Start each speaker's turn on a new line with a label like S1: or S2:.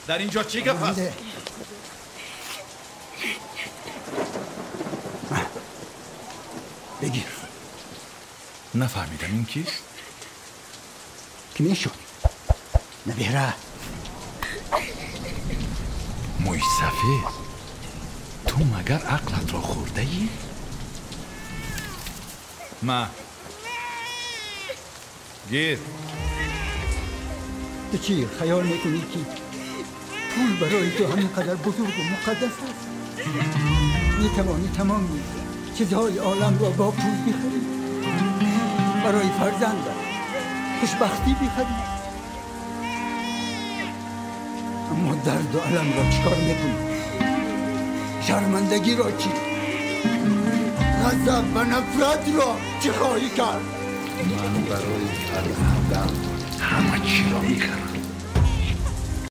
S1: Дар ин ҷо чӣ гап аст?
S2: Бигир.
S1: Нафаҳмидам, ин кист?
S2: Ки мешуд? Набера.
S1: Мӯи сафед, ту магар ақлатро хӯрдаӣ? Ма гир.
S2: Ту чӣ хаёл мекунӣ, ки пул барои ту ҳамин қадар бузургу муқаддас аст? Метавонӣ тамоми чизҳои оламро бо пул бихарӣ, барои фарзандат хушбахтӣ бихарӣ, аммо дарду аламро чӣ кор мекунӣ? Шармандагиро чӣ? Ғазаб ва нафратро чӣ хоҳӣ кард?
S1: Ман барои фарзандам ҳама чиро мехарам.